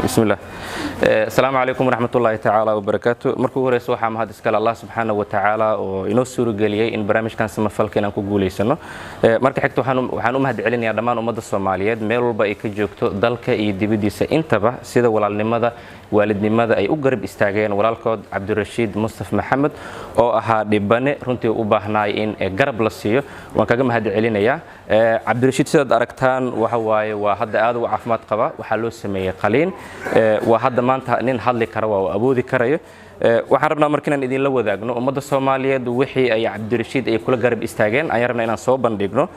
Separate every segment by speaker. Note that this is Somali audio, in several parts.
Speaker 1: Bismillah. Asalaamu calaykum waraxmatullaahi tacaala wabarakaatu. Marka ugu horeysa, waxaa mahad iskale Allah subxaana wa tacaala oo inoo suurageliyey in barnaamijkan samafalka inaan ku guulaysano. Marka xigta, waxaan u mahad celinayaa dhammaan ummadda Soomaaliyeed meel walba ay ka joogto, dalka iyo dibaddiisa intaba, sida walaalnimada, waalidnimada ay u garab istaageen walaalkood Cabdirashiid Mustaf Maxamed oo ahaa dhibane runtii u baahnaay in garab la siiyo. Waan kaga mahad celinayaa. Cabdirashiid, sidaad aragtaan, waxa waaye waa hadda aad u caafimaad qaba. Waxaa loo sameeyey qaliin. Waa hadda maanta nin hadli kara, waa uu awoodi karayo. Waxaan rabnaa marka inaan idinla wadaagno ummadda Soomaaliyeed wixii ay Cabdirashiid ay kula garab istaageen ayaan rabnaa inaan soo bandhigno.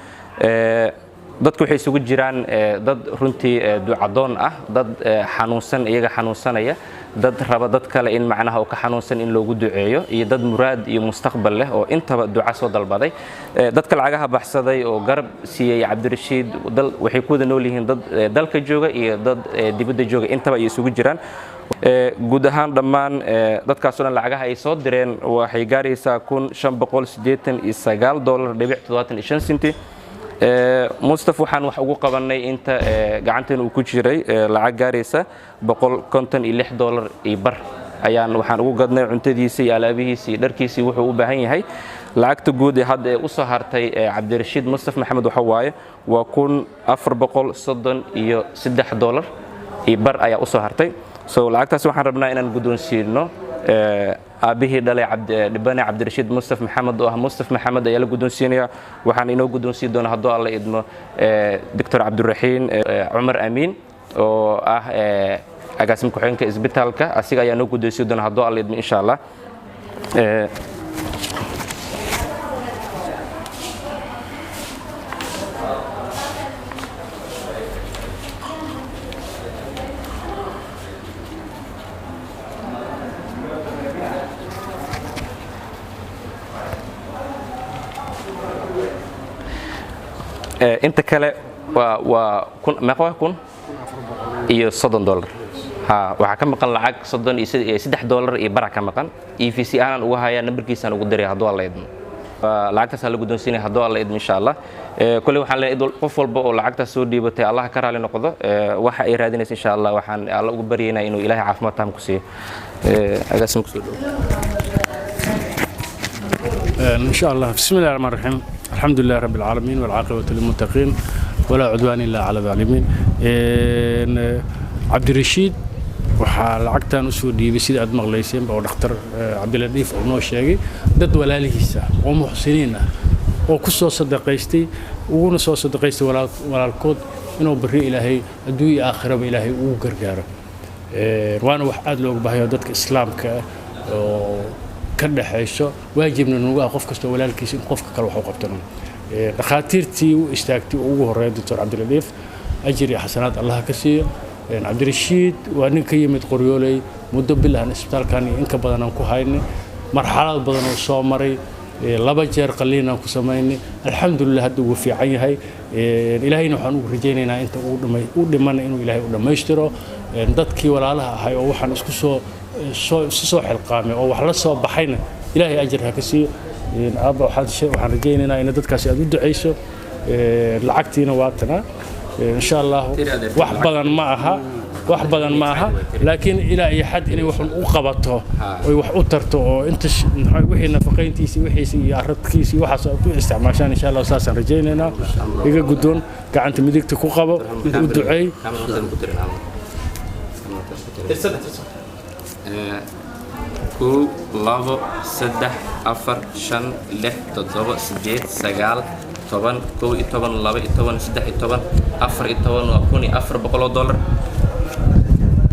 Speaker 1: Dadku waxay isugu jiraan dad runtii ducadoon ah, dad xanuunsan, iyaga xanuunsanaya, dad raba dad kale in macnaha uu ka xanuunsan in loogu duceeyo, iyo dad muraad iyo mustaqbal leh oo intaba duca soo dalbaday. Dadka lacagaha baxsaday oo garab siiyey Cabdirashiid waxay ku wada nool yihiin dad dalka jooga iyo dad dibadda jooga, intaba ay isugu jiraan. Guud ahaan dhammaan dadkaasoo dhan lacagaha ay soo direen waxay gaaraysaa $1,589.75. Mustaf waxaan wax ugu qabanay inta gacanteena uu ku jiray lacag gaaraysa $156 iyo bar ayaan waxaan ugu gadnay cuntadiisa iyo alaabihiisa iyo dharkiisa iyo wuxuu u baahan yahay. Lacagta guud ee hadda ee u soo hartay Cabdirashiid Mustaf Maxamed waxa waaye waa $1,433 iyo bar ayaa u soo hartay. So lacagtaas waxaan rabnaa inaan guddoonsiino aabbihii dhalay dhibane Cabdirashiid Mustaf Maxamed oo ah Mustaf Maxamed ayaa la guddoonsiinaya. Waxaan inoo guddoonsiin doona, hadduu Alla idmo, Doctor Cabdiraxiin Cumar Amiin oo ah agaasim ku-xigeenka isbitaalka. Asiga ayaa noo guddoonsiin doona, hadduu Alla idmo, insha Allah. Inta kale waa meeqa? Waa $1,030. Ha, waxaa ka maqan lacag $33 iyo bara ka maqan. EVC ahaan ugu hayaa, nambarkiisaan ugu diray, hadduu Alla idmo. Lacagtaasaa la guddoonsiinaya, hadduu Alla idmo, insha Allah. Kolley waxaan leenahay qof walba oo lacagtaas soo dhiibatay, Allah ka raali noqdo. Waxa ay raadinaysa, insha Allah, waxaan Alla ugu baryaynaa inuu Ilaahay caafimaad taam ku siiyo. Agaasim, kusoo dhowo.
Speaker 2: إن شاء الله. بسم الله الرحمن الرحيم، الحمد لله رب العالمين، والعاقبة للمتقين، ولا عدوان إلا على الظالمين. عبد الرشيد waxaa lacagtan usoo dhiibay, sida aad maqlayseen oo dhakhtar Cabdiladiif uu noo sheegay, dad walaalihiisa oo muxsiniin ah oo ku soo sadaqaystay, uguna soo sadaqaystay walaalkood inuu barri Ilaahay adduun iyo aakhiraba Ilaahay ugu gargaaro. Waana wax aad looga baahayo dadka Islaamka ah oo ka dhexayso, waajibna nagu ah qof kastoo walaalkiisa in qofka kale wax u qabtano. Dhakhaatiirtii u istaagtay oo ugu horreeya Doctor Cabdiladiif, ajir iyo xasanaad Allah ka siiyo. Cabdirashiid waa nin ka yimid Qoryooley. Muddo bil aan isbitaalkan iyo in ka badan aan ku haynay, marxalad badan oo soo maray, laba jeer qaliin aan ku samaynay. Alxamdulilah, hadda wuu fiican yahay. Ilaahayna waxaan ugu rajaynaynaa inta uu dhimana inuu Ilaahay u dhammaystiro. Dadkii walaalaha ahay oo waxaan isku soo soo isu soo xilqaamay oo wax la soo baxayna, Ilaahay ajir ha ka siiyo. Aabba, waxaan rajaynaynaa in dadkaasi aad u ducayso. Lacagtiina waa tanaa, insha Allah. Wax badan ma aha, wax badan ma aha, laakiin ilaa iyo xad inay wax u qabato oy wax u tarto oo inta wixii nafaqayntiisi, wixiisi iyo aradkiisi waxaas aad u isticmaashaan, insha Allah, saasaan rajaynaynaa. Iga guddoon, gacanta midigta ku qabo, u duceey.
Speaker 1: Kow, labo, saddex, afar, shan, lix, toddoba, sideed, sagaal, 10, 11, 12, 13, 14. Waa $1,400.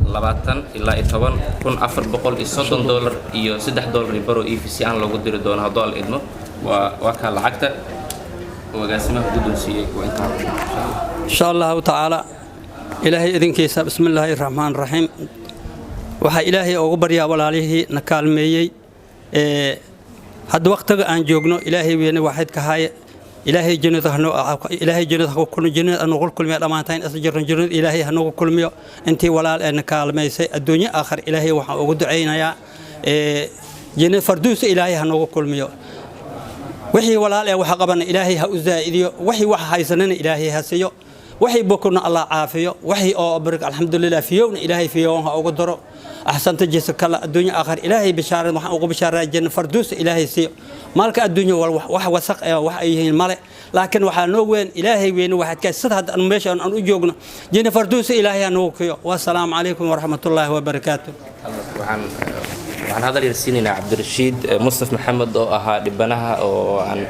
Speaker 1: 20 ilaa iyo 10, $1,430 iyo $3 iyo baro EVC aan loogu diri doono, hadduu Alla idmo. Waa kaa lacagta oo agaasimaha guddoonsiiyey, waa intaa.
Speaker 3: Insha Allahu tacaala, Ilaahay idinkiisa. Bismi illaahi raxmaan raxiim. Waxaa Ilaahay ugu baryaa walaalihii na kaalmeeyey hadda waqtiga aan joogno. Ilaahay weyne waxayd ka haaye, Ilaahay jannada hanoo, Ilaahay jannada ha ku jannada nagu kulmiyo dhammaantaan, isla jirno jannada Ilaahay ha nagu kulmiyo. Intii walaal ee na kaalmaysay adduunyo aakhir, Ilaahay waxaan ugu ducaynayaa jannada farduusa Ilaahay ha nagu kulmiyo. Wixii walaal ee waxa qabana, Ilaahay ha u zaa'idiyo. Wixii wax haysanana, Ilaahay ha siiyo. Waxay bokona Allah caafiyo, waxay oo barik alxamdulilah fiyowna Ilaahay fiyoon ha ugu daro. Axsanta jisa kala adduunya aakhir Ilaahay bishaarad waxaan ugu bishaaraa janna farduus Ilaahay siiyo. Maalka adduunya wal wax wasaq ee wax ay yihiin male, laakiin waxaa noo weyn Ilaahay weyne waxaad ka sida hadda aan meesha aan u joogno janna farduus Ilaahay ha noogu kiyo. Wassalaamu calaykum waraxmatullaahi wabarakaatu.
Speaker 1: Waxaan hadal yar siinaynaa Cabdirashiid Mustaf Maxamed oo ahaa dhibanaha oo aan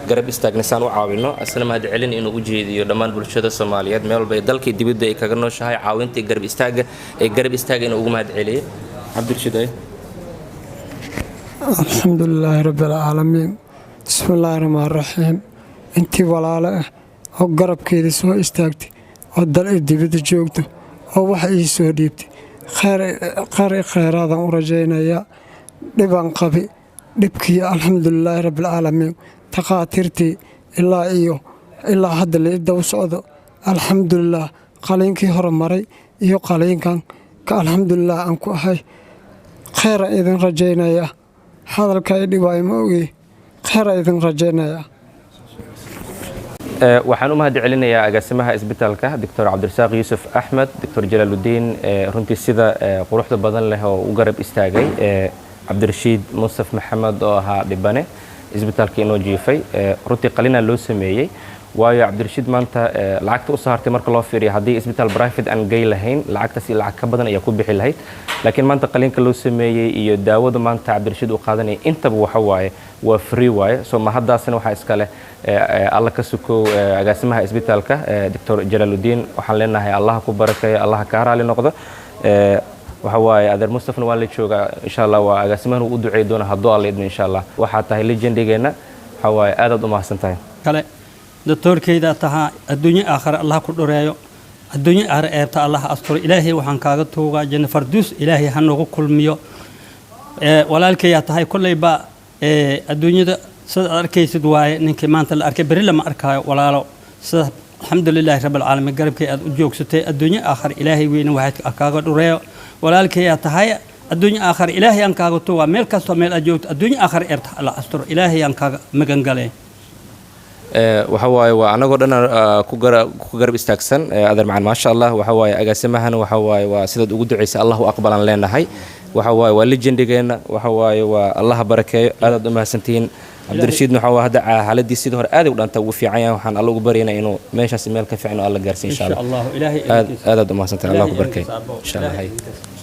Speaker 1: garab istaagnay saan u caawino, asna mahadcelin inuu u jeediyo dhammaan bulshada Soomaaliyeed meel walba ee dalkii dibadda ay kaga nooshahay caawinta iyo garab istaagga ee garab istaaga inuu ugu mahadceliyo. Cabdirashiid ay.
Speaker 4: Alxamdu lilaahi rabbi alcaalamiin, bismi illaahi raxmaan raxiim. Intii walaale ah oo garabkeeda soo istaagtay oo dal i dibadda joogto oo wax ii soo dhiibtay, kheyr i kheyraadaan u rajaynayaa. Dhibaan qabi, dhibkii alxamdulilaahi rabbilcaalamiin, takhaatiirtii ilaa iyo ilaa hadda la daba socdo, alxamdulilaah. Qaliinkii hore maray iyo qaliinkan ka alxamdulilah aan ku ahay. Kheyran idin rajaynayaa. Hadalka i dhibaayo ma ogey, kheyran idin rajaynayaa.
Speaker 1: Waxaan u mahad celinayaa agaasimaha isbitaalka, Doctor Cabdirasaaq Yuusuf Axmed, Doctor Jalaaludiin, runtii sida quruxda badan leh oo u garab istaagay Cabdirashiid Mustaf Maxamed oo ahaa dhibane isbitaalka inoo jiifay. Runtii qalina loo sameeyey, waayo Cabdirashiid maanta lacagta u saartay marka loo fiiriyo haddii isbitaal private aan gey lahayn, lacagtaas iyo lacag ka badan ayaa ku bixi lahayd. Laakiin maanta qaliinka loo sameeyey iyo daawada maanta Cabdirashiid uu qaadanaya intaba waxa waaye waa free waaye. So mahaddaasna waxaa iska leh Alla ka sukow agaasimaha isbitaalka, Doctor Jalaaludiin. Waxaan leenahay Allaha ku barakeeyo, Allaha kaa raali noqdo. Waxa waaye adeer Mustafna waa la joogaa, insha Allah waa agaasimahana uu u duceey doona hadduu Alla idmo, insha Allah. Waxaa tahay legendigeenna, waxa waaye aadaad u mahadsan tahay.
Speaker 3: Kale doctoorkayda tahaa, adduunyo aakhare Allah ku dhoreeyo, adduunyo aakhare eebta Allah asturo. Ilaahay waxaan kaaga tuugaa janno farduus Ilaahay ha noogu kulmiyo. Walaalkayaa tahay kolleyba adduunyada sida aad arkaysid waaye, ninkii maanta la arkay berri lama arkaayo. Walaalo, sida alxamdulilaahi rabbilcaalamiin garabkay aad u joogsatay, adduunyo aakhare Ilaahay weyne waxaad kaaga dhureeyo. Walaalkayaa tahay, adduunyo aakhare Ilaahay aan kaaga tuugaa. Meel kastoo meel aad joogto, adduunyo aakhare eebta Allah asturo, Ilaahay aan kaaga magangalay.
Speaker 1: Waxa waaye waa anagoo dhan ku garab istaagsan, adeer macaan, maasha Allah. Waxa waaye agaasimahana waxa waaye waa sidaad ugu ducaysa Allah u aqbalan leenahay. Waxa waaye waa legendigeenna, waxa waaye waa Allaha barakeeyo, aadaad u mahadsantihiin. Cabdirashiidna waxa waa hadda xaaladii sidii hore aaday u dhanta, ugu fiican yahay. Waxaan Alla ugu baryaynaa inuu meeshaas meel ka fiican oo Alla gaarsiin, insha Allah. Aad aadaad u mahadsantahay, Allah ku barakeeyo, insha Allah.